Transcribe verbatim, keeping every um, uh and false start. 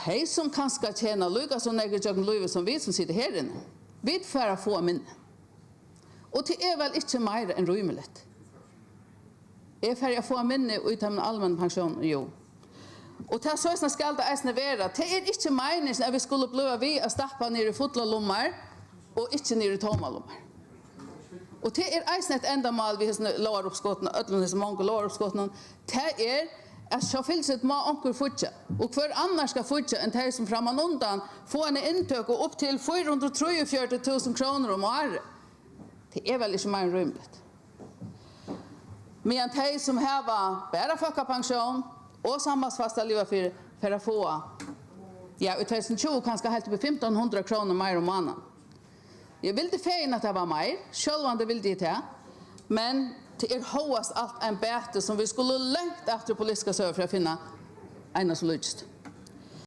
Tey, sum kanska tjena líka so nógv ígjøgnum lívið sum vit, sum sita her inni, vit fara at fáa minni. Og tað er væl ikki meira enn rímiligt. Eg fari at fáa minni í teimum almennu pensjónum, jú. Og tað, soleiðis skal tað eisini vera. Tað er ikki meiningin, at vit skulu blíva við at stappa niður í fullar lummar og ikki niður í tómar lummar. Og tað er eisini eitt endamál við hesum lógaruppskotinum, øllum hesum mongu lógaruppskotunum, tað er, at sjálvfylgis má onkur fíggja, og hvør annar skal fíggja enn tey, sum frammanundan fáa eina inntøku upp til fýra hundrað og trýogfjøruti túsund krónur um árið? Tað er væl ikki meir enn rímiligt. Meðan tey, sum hava bara fólkapensjón og sambandsfasta at liva fyri, fara at fáa, ja, í tvey túsund og tjúgu kanska heilt upp í fimtan hundrað krónur meira um mánaðin. Eg vildi fegin, at tað var meir, sjálvandi vildi eg tað, men tað er hóast alt ein bati, sum vit skulu langt aftur í politiska søgu fyri at finna eina, sum líkist.